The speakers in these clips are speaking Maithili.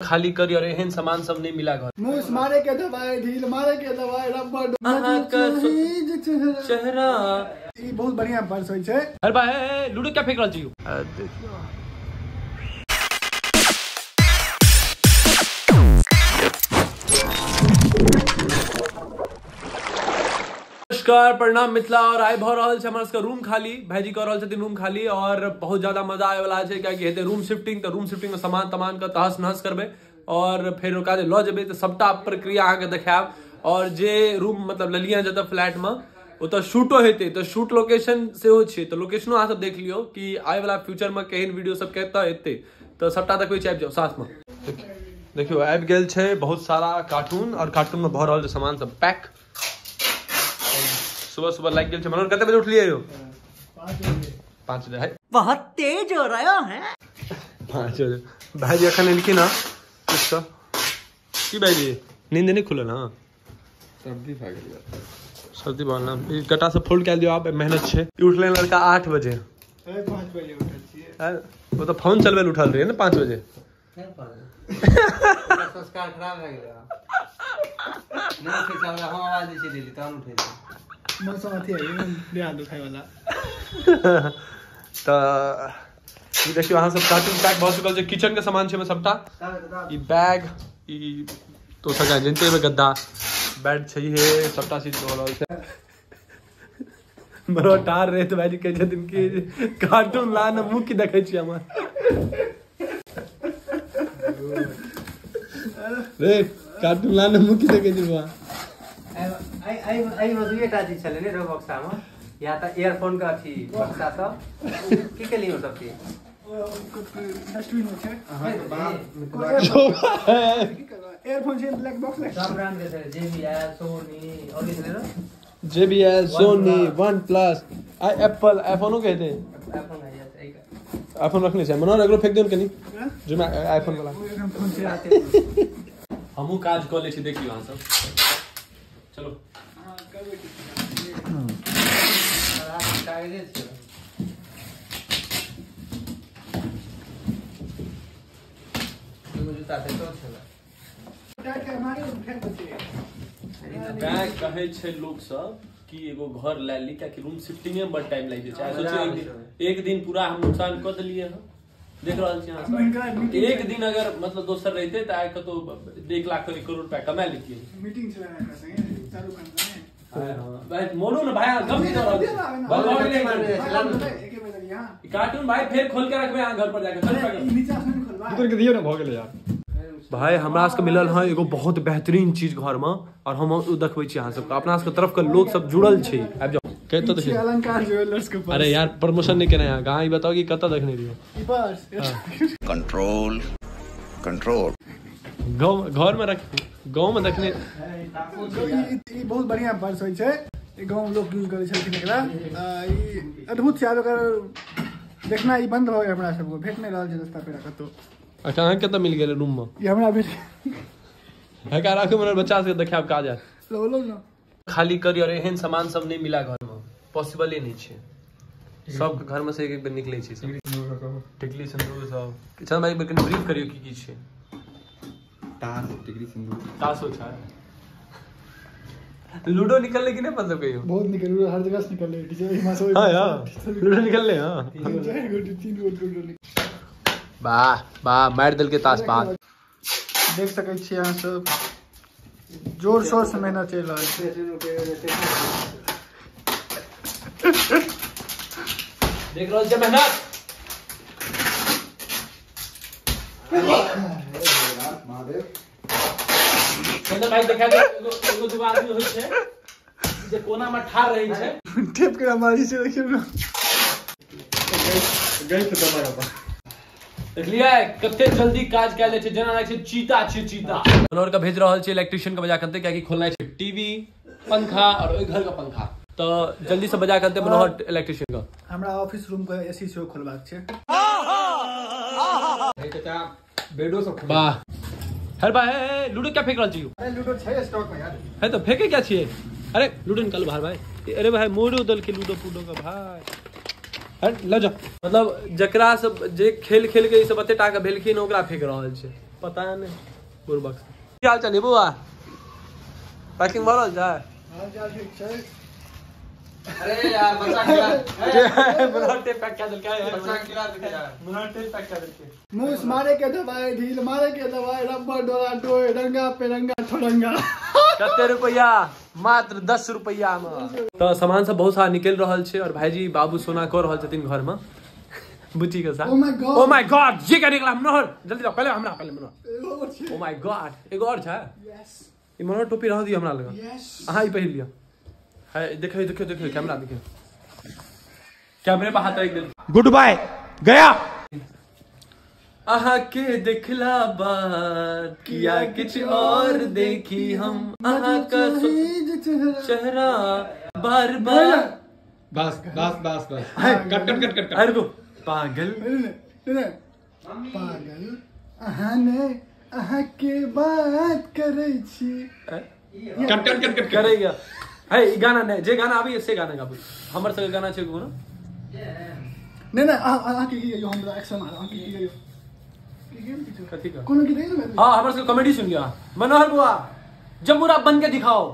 खाली करी और एहन सामान सब नहीं मिला घर। मुंह मारे के दवाई, ढील मारे के दवाई, रबड़ चेहरा। ई बहुत बढ़िया पर्स होय छै। अरे भाई लूडो क्या फेंक रहल छी? देखियो नमस्कार, प्रणाम मिथिला। और आइ भऽ रहल छै हमर सबके रूम खाली। भाईजी कऽ रहल छथिन रूम खाली और बहुत ज्यादा मजा आबय वाला छै, कियाकि हेतै रूम शिफ्टिंग। तऽ रूम शिफ्टिंग में सामान तमान के तहस नहस करबै और फेर ओकरा जे लऽ जेबै तऽ सबटा प्रक्रिया अहाँके देखायब। और जे रूम मतलब लेलियै जतऽ फ्लैट में ओतऽ शूटो हेतै, तऽ शूट लोकेशन सेहो छै, तऽ लोकेशनो अहाँ सब देख लियौ कि आबय वाला फ्यूचर में केहन वीडियो सब कतऽ एतै, तऽ सबटा देखबै छी। आबि जाउ साथमे। देखियौ आबि गेल छै बहुत सारा कार्टून और कार्टून में भऽ रहल छै सामान सब पैक। सुबह सुबह लाग गेल छै। मनोहर कते बजे उठलियै यौ? 5 बजे। बहुत तेज हो रहा है। 5 बजे भाईजी अखन एलखिन हँ। की भाईजी नींद नहीं खुलल? हँ सर्दी भऽ गेल। सर्दी भऽ गेल। ई गट्टा सब फोल्ड कए दियौ, आब मेहनत छै। उठलै लड़का 8 बजे। 5 बजे उठल छियै। ओ तऽ फोन चलबै लए उठल रहियै ने 5 बजे। संस्कार खराब भए गेल। नहि उठै छै हमरा, हम आवाज दै छियै डेली तहन उठै छै। मौसम अथी है देह दुखाय वाला। तऽ ई देखियौ अहाँ सब कार्टून पैक भऽ चुकल छै। किचन के सामान छै सबटा। ई बैग, ई तो सजा जनते में गद्दा, बेड छै हे, सबटा चीज भऽ रहल छै। बड़ो टार रहे तऽ भाईजी कहै छथिन कि कार्टून ला ने मुँह की देखै छी हमर। रे कार्टून ला ने मुँह की देखै छी बा। एहिमे दुइएटा चीज छलै ने बक्सामे, या तऽ एयरफोन के अथी बक्सा सब की केलियै ओ सब चीज डस्टबिन में छै। एयरफोन छै, ब्लैक बॉक्स सब ब्रांड के छै, JBL, Sony और की छलै रे? JBL, Sony, OnePlus, आ एप्पल, आईफोनो के हेतै। आईफोन है आईफोन रखने छै मनोहर, एकरो फेंक दियौ कनी जे आईफोन वाला। हमहूँ काज कऽ लै छी। देखियौ अहाँ सब चलो। बैग कहै छै लोक सब कि एगो घर लए ली, कियाकि रूम शिफ्टिंगे में बड़ टाइम लागि जाइ छै। सोचियौ एक दिन पूरा हम नुकसान कऽ देलियै हँ। देख रहल छी अहाँ सब, एक दिन अगर मतलब दोसर रहिते तऽ आइ कतौ 1 लाख 1 करोड़ रुपया कमा लेतियै। मीटिंग छलै चालू करना भाई मोनू ने भाई गम नहीं दऽ रहल छै। कार्टून भाई फेर खोल के रखबै अहाँ घर पर जाके। चल उतर के दियौ ने, भऽ गेलै यार। भाई हमरा सबके मिलल हँ एगो बहुत बेहतरीन चीज घर में और हम ओ देखबै छी अहाँ सबके। अपना सबके तरफ के लोग सब जुड़ल छै। आबि जाउ कतऽ देखै? अलंकार ज्वेलर्स के पास। अरे यार प्रमोशन नहीं केना है। गाँव ई बताओ कि कतऽ देखने रहियो? ई पर्स। Control control. गाँव घर में रख, गाँव में देखने। ई बहुत बढ़िया पर्स होय छै। ई गाँव में लोग यूज करै छलखिन एकरा। ई अद्भुत छै। आब एकर देखना ई बंद भऽ गेल, हमरा सबके भेट नहि रहल छै रस्ता पेरा कतौ। अच्छा अहाँ कतऽ मिल गेल रूम में? ई हमरा भेट हेका राखू मनोहर, बच्चा सबके देखायब काज आयत। लो लो ना। खाली करी और एहन सामान सब नहीं मिला घर में, पॉसिबल ही नहीं छै। सब घर में से एक एक बेर निकलै छै सब। टिकली सिंदूर सब। चल भाई कनि ब्रीफ करियौ की की छै। तास, टिकली सिंदूर, तासो छै। लूडो निकलले कि नहीं? मतलब कहियो बहुत निकल, हर जगह से निकलले। टीचर हिमा से। हां यार लूडो निकलले। हां 4 गोटी 3 गोटी लूडो। वाह वाह मारि देलकै तास पात। देख सकै छी अहाँ सब जोर शोर से मेहनत चलि रहल छै। देख रहल छै मेहनत। चंदन भाई देखा दे, एगो दूगो आदमी होइ छै जे कोना में ठाढ़ रहै छै। टेप के हमारी से देखियौ ना। गई तो दबा देखलियै कते जल्दी काज कए लै छै, जेना लागै छै चीता छै चीता। मनोहर के भेज रहल छै इलेक्ट्रिशियन के बजा करते, कियाकि खोलनाइ छै टीवी, पंखा और ओहि घर के पंखा। तऽ जल्दी से बजा करते मनोहर इलेक्ट्रिशियन के। हमरा ऑफिस रूम के एसी सेहो खोलबाक छै। बेडो सब। वाह हर भाई लूडो क्या फेंक रहल छी? अरे लूडो छै स्टॉक में यार। है तो फेंके क्या छियै? अरे लूडो निकाल बाहर भाई। अरे भाई मोड़ो दल के लूडो फूडो का भाई। हट ल जाओ। मतलब जकरा सब जे खेल खेल के ई सब एते टाका भेलखिन ओकरा फेंक रहल छै। पता नहीं बुरबक की हाल चाल बुआ, पैकिंग भऽ रहल छै? हाल चाल ठीक छै। अरे यार बच्चा खिला मनोहर टेप पैक क्या देलकै, बच्चा खिला देलकै यार मनोहर टेप पैक क्या देलकै। मूस मारे के दवाई, ढील मारे के दवाई, रबर डोला डोय, रंगा पे रंगा ठोरंगा। कते रुपया? मात्र 10 रुपया में। तो सामान सब बहुत सारा निकल रहल छै और भाईजी बाबू सोना कर रहल छथिन घर में बुच्ची के साथ। ओ my God, ये क्या निकला मनोहर, जल्दी जाओ पहले हमरा, पहले मनोहर। ओ my God, एगो और छै। यस, ई मनोहर टोपी रह दियो हमरा लग। यस, अहाँ ई पहिर लियो। है देखियो देखियो देखियो कैमरा देखियो, कैमरे पर हाथ रख दे। गुड बाय गया। अहाँ के देखला बाद किया किछ और देखी हम, अहाँ का चेहरा बार बार। बस बस बस बस, कट कट कट कट। अरे पागल पागल, अहाँ ने अहाँ के बात करै छी। कट कट कट कट करेगा। है ई गाना नहीं, जे गाना आबी से गाना गाबू, हमर सबके गाना छै कोनो नहीं नहीं। अहाँ के की गइयो, हमरा एक्शन अहाँ के की गइयो, कथी का कोनो गीत है? हां, हमर सबके कॉमेडी सुन लिया। मनोहर बुआ जमुरा बन के दिखाओ।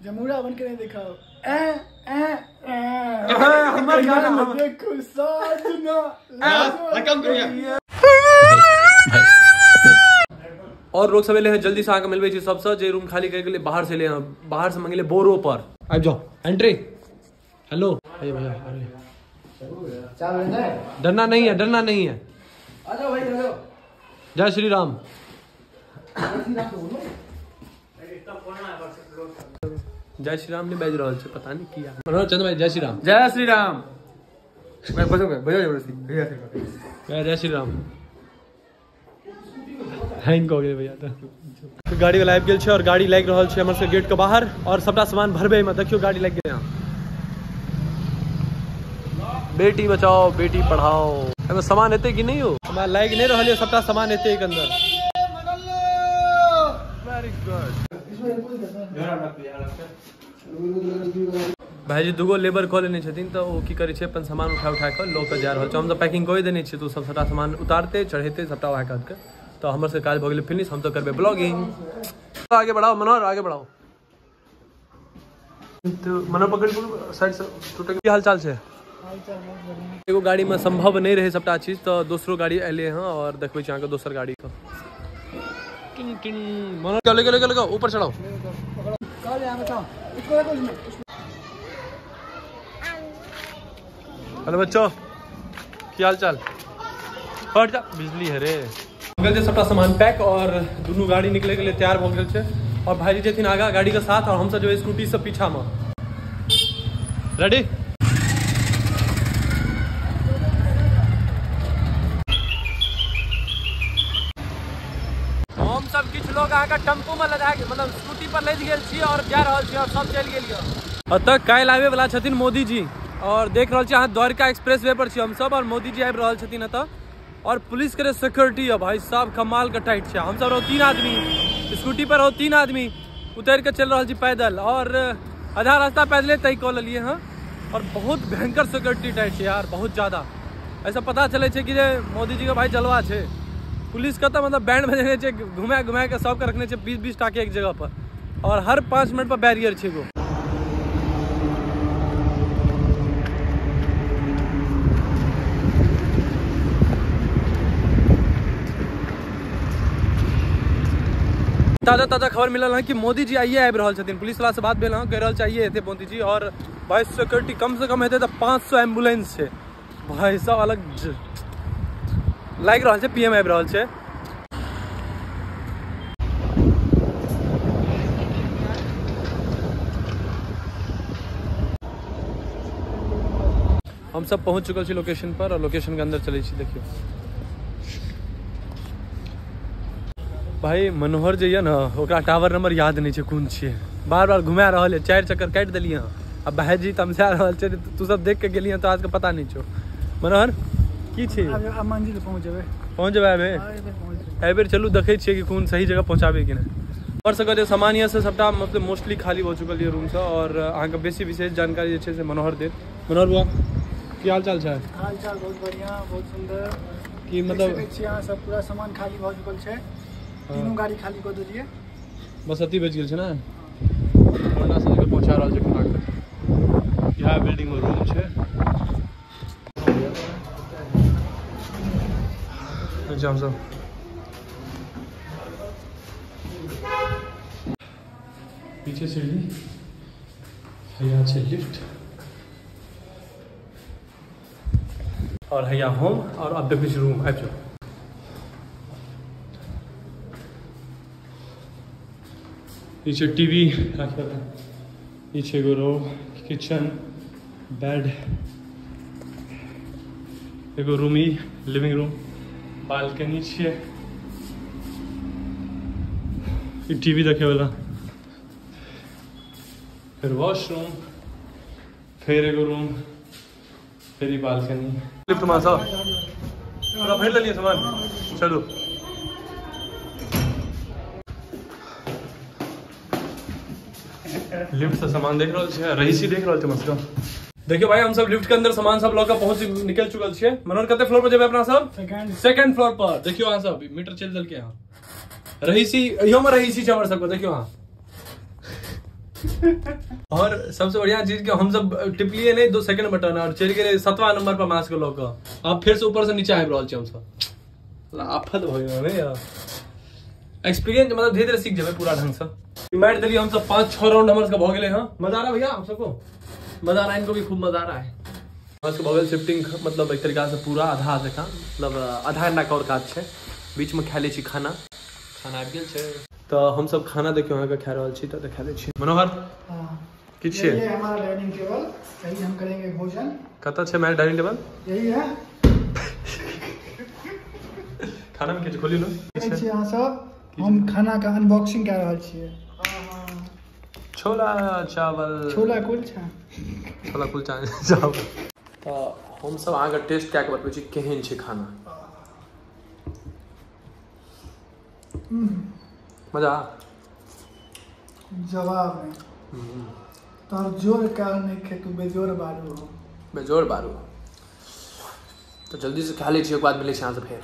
जमुरा बन के नहीं दिखाओ। ए ए ए हमर गाना देखो साजना कम करिया। और लोग सब एले हैं जल्दी से आके मिलबै छी सबसे, जे रूम खाली करके लिए बाहर से ले हैं, बाहर से मंगेले बोरो पर। आबि जाओ, एंट्री। हेलो अरे भैया, अरे डरना नहीं है, डरना नहीं है। आ जाओ भाई, आ जाओ। जय श्री राम। जय श्री राम नहीं बाजि रहल छै, पता नहीं किया। मनोहर चंद्र भाई जय श्री राम। जय श्री राम। मैं बजो बजो जबरदस्ती भैया से। जय श्री राम। हैंग हो गए भैया। तो गाड़ी वाला आबि गेल छै और गाड़ी लागि रहल छै हमर सबके गेट के बाहर और सबटा सामान भरबे में। देखियो गाड़ी लागि गेल। बेटी बचाओ बेटी पढ़ाओ। एमे सामान हेतै कि नहीं हो? हमरा लागि नहीं रहल है सबटा सामान हेतै एक अंदर। Very good. भाईजी दूगो लेबर कऽ लेने छथिन तऽ ओ की करै छै अपन सामान उठा उठा कऽ लऽ कऽ जा रहल छै। हम तऽ पैकिंग कऽ देने छियै, तऽ ओ सब सबटा सामान उतारते चढ़ेते सबटा वएह काज के। तो हमर सबके काज भऽ गेलै फिनिश, हम तो करबै ब्लॉगिंग। आगे बढ़ाओ मनोहर, आगे बढ़ाओ। तो मनोहर पकड़ साइड से टूटे। की हाल चाल छै? एगो गाड़ी में संभव नहीं रहे सबटा चीज, तो दोसरो गाड़ी एले हँ और देखबै छी अहाँके दोसर गाड़ी के। Tin tin. मनोहर ले ले ले ऊपर चढ़ाओ। हेलो बच्चों, की हाल चाल? हट जा, बिजली है रे। गेल छै सबटा सामान पैक और दुनू गाड़ी निकले के लिए तैयार भऽ गेल छै। और भाईजी जेथिन आगा गाड़ी के साथ और हमसब जेबै स्कूटी से पीछा में। रेडी? हम सब किछु लोग अहाँके टेम्पू में लदा के मतलब स्कूटी पर लदि गेल छी और जा रहल छी और सब चलि गेल यऽ। एतऽ काल्हि आबै वाला छथिन मोदी जी और देख रहल छी अहाँ द्वारका एक्सप्रेस वे पर छी हमसब और मोदी जी आबि रहल छथिन एतऽ। और पुलिस के सिक्योरिटी है भाई साहब कमाल के टाइट छै। हमसब रहो 3 आदमी स्कूटी पर, रहो 3 आदमी उतर के चल रहल छी पैदल और आधा रास्ता पैदले तय कऽ लेलिए हँ। और बहुत भयंकर सिक्योरिटी टाइट छै यार, बहुत ज़्यादा। ऐसा पता चलै छै कि जे मोदी जी के भाई जलवा छै। पुलिस के तऽ मतलब बैंड बजेने छै, घुमा घुमा के सबके रखने छै 20-20 टाके एक जगह पर और हर 5 मिनट पर बैरियर छै एगो। ताजा ताजा खबर मिलल हँ कि मोदी जी आइए आबि रहल छथिन। पुलिस वाला से बात भेल हँ, कहि रहल छै आइए हेतै मोदी जी। और भाई सिक्योरिटी कम से कम हेतै तऽ 500 एम्बुलेंस छै भाई साहब, अलग लागि रहल छै पीएम आबि रहल छै। हम सब पहुँच चुकल छी लोकेशन पर और लोकेशन के अंदर चलै छी। देखियौ भाई मनोहर जे यऽ ने ओकरा टावर नंबर याद नहीं छै कोन छियै, बार बार घुमा रहल है, 4 चक्कर काटि देलियै हँ। आ भाईजी तमसा रहल छै, तू सब देख के गेलियै तऽ आजके पता नहीं छौ। मनोहर की छै? आब मंजिल पहुँच जेबै। पहुँच जेबै? एहि बेर चलू देखै छियै कि कोन सही जगह पहुँचाबै कि नहि। और सबके जे सामान यऽ से सबटा मतलब मोस्टली खाली भऽ चुकल यऽ रूमसँ और अहाँके बेसी विशेष जानकारी जे छै से मनोहर देत। मनोहर बुआ की हाल चाल छै? हाल चाल बहुत बढ़िआँ, बहुत सुन्दर। की मतलब देखै छियै अहाँ सब पूरा सामान खाली भऽ चुकल छै। तीनू गाड़ी खाली कऽ देलियै। बस अति बचि गेल छै ने। लौंडा सब के पहुंचा रहल छै खाना के। इएह बिल्डिंग में रूम छै। जाम सब पीछे सीढ़ी, यहाँ छै लिफ्ट और हैया होम। और अब देखै छी रूम, आबि जाओ। पीछे टीवी राखल है, पीछे एगो रो, किचन, बेड, एगो रूम ई लिविंग रूम, बालकनी छियै, ई टीवी देखे वाला, फिर वॉशरूम, फिर एगो रूम, फिर ई बालकनी। लिफ्ट में सब पूरा भरि लेलियै सामान, चलू। लिफ्ट से सामान देख रहल छियै, रहीसी देख रहल छै मस्त। देखियो भाई हम सब लिफ्ट के अंदर सामान सब लऽ के पहुंच निकल चुकल छियै। मनोहर कते फ्लोर पर जेबै अपना सब? सेकंड फ्लोर पर। देखियो अहाँ सब मीटर चलि देलकै अहाँ। रहीसी इहो में रहीसी छै हमर सबके, देखियो अहाँ। और सबसे बढ़िया चीज के हम सब टिपलिए नहीं 2 सेकंड बटन और चलि गेलै 7वां नंबर पर मास्क लऽ कऽ। आब फिर से ऊपर से नीचे आबि रहल छी हम सब। आफत भऽ गेल ने यार। एक्सपीरियंस मतलब धीरे धीरे सीख जेबै पूरा ढंग से। मारि देलियै हम सब 5-6 राउंड हमर सबके भऽ गेलै। हँ मजा आ रहा भैया आप सबको? मजा आ रहा है, इनको भी खूब मजा आ रहा है। हमर सबके भऽ गेल शिफ्टिंग, मतलब एक तरीका से पूरा आधा जकाँ, मतलब आधा घंटा के और काज छै। बीच में खा लै छी खाना, खाना आबि गेल छै तऽ हम सब खाना देखियौ अहाँके खा रहल छी तऽ देखा दै छी। मनोहर की छियै? ये हमारा डाइनिंग टेबल, यही हम करेंगे भोजन। कतऽ छै हमारा डाइनिंग टेबल? यही है। खाना में किछु खोली लो। छी अहाँ सब, हम खाना का अनबॉक्सिंग कए रहल छियै। छोला चावल, छोला कुलचा, छोला कुलचा चावल। तऽ हम सब अहाँके टेस्ट कए के बतबै छी केहन छै खाना। मजा जवाब नहीं। तोहर जोर काल नहीं खे, तू बेजोर बारू हो, बेजोर बारू। तो जल्दी से खा लै छी, ओकर बाद मिलै छी अहाँ से फेर।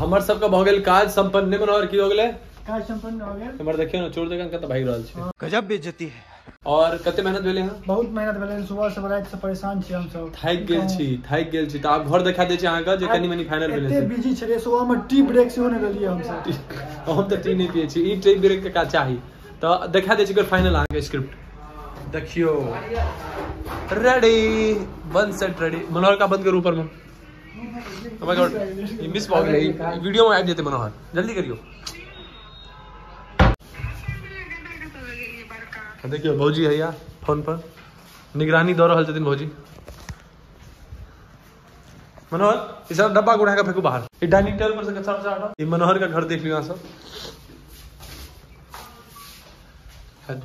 हमर सबके भऽ गेल काज सम्पन्न। नहि मनोहर की हो गेलै? काज सम्पन्न हो गेल। हमर देखियौ ने चोर जकाँ कतऽ भागि रहल छै। गजब बेइज्जती है। और कते मेहनत भेलै हँ? बहुत मेहनत भेलै, सुबह से राति से परेशान छी हम सब, थाकि गेल छी, थाकि गेल छी। तऽ आब घर देखा दै छी अहाँके जे कनि मनि फाइनल भेलै। एते बिजी छलियै, सुबह में टी ब्रेक सेहो नहि लेलियै हम सब। हम तऽ टी नहि पियै छी, ई टी ब्रेक के काज चाही। तऽ देखा दै छी फाइनल अहाँके स्क्रिप्ट। देखियौ रेडी, वन सेट रेडी। मनोहर का बंद करू ऊपर में। Oh my God, E miss भऽ गेलै, ई वीडियो में आबि जेतै। मनोहर जल्दी करियौ। देखियौ भौजी हैया फोन पर निगरानी दऽ रहल छथिन भौजी। मनोहर ई सब डब्बा उठा के फेंकू बाहर। ई डाइनिंग टेबल पर से कचरा उचरा हटाओ। ई मनोहर का घर देख लियौ अहाँ सब।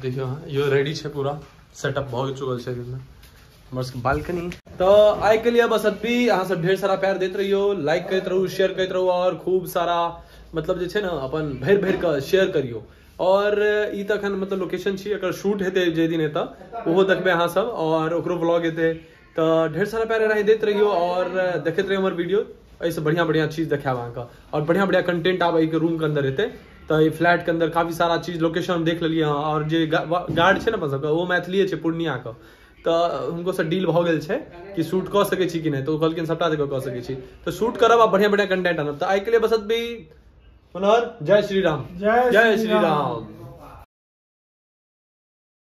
देखियौ अहाँ यो रेडी छै, पूरा सेटअप भऽ चुकल छै। हमर सबके बालकनी। तऽ आइ के लिए बस एतबी। अहाँ सब ढेर सारा प्यार दैत रहियौ, लाइक करैत रहू, शेयर करैत रहू और खूब सारा मतलब जे छै ने अपन भरि भरि कऽ शेयर करियौ। और ई तऽ एखन मतलब लोकेशन छी, एकर शूट हेतै जे दिन हेतै ओहो देखबै अहाँ सब और ओकरो व्लॉग हेतै। तऽ ढेर सारा प्यार एनाही दैत रहियौ और देखैत रहियौ हमर वीडियो। एहिसँ बढ़िआँ बढ़िआँ चीज देखायब अहाँके और बढ़िआँ बढ़िआँ कंटेंट आब एहिके रूमके अन्दर हेतै। तऽ ई फ्लैटके अन्दर काफी सारा चीज लोकेशन हम देख लेलियै हँ। और जे गार्ड छै ने अपन सबके, ओ मैथिलीए छै, पूर्णियाके। तऽ हुनको से डील भऽ गेल छै कि शूट कऽ सकै छी कि नहि, तऽ ओ कहलखिन सबटा जगह कऽ सकै छी। तऽ शूट करब आ बढ़िआँ बढ़िआँ कंटेंट आनब। तऽ आइके लिए बस एतबी। मनोहर जय श्री राम, जय श्री राम।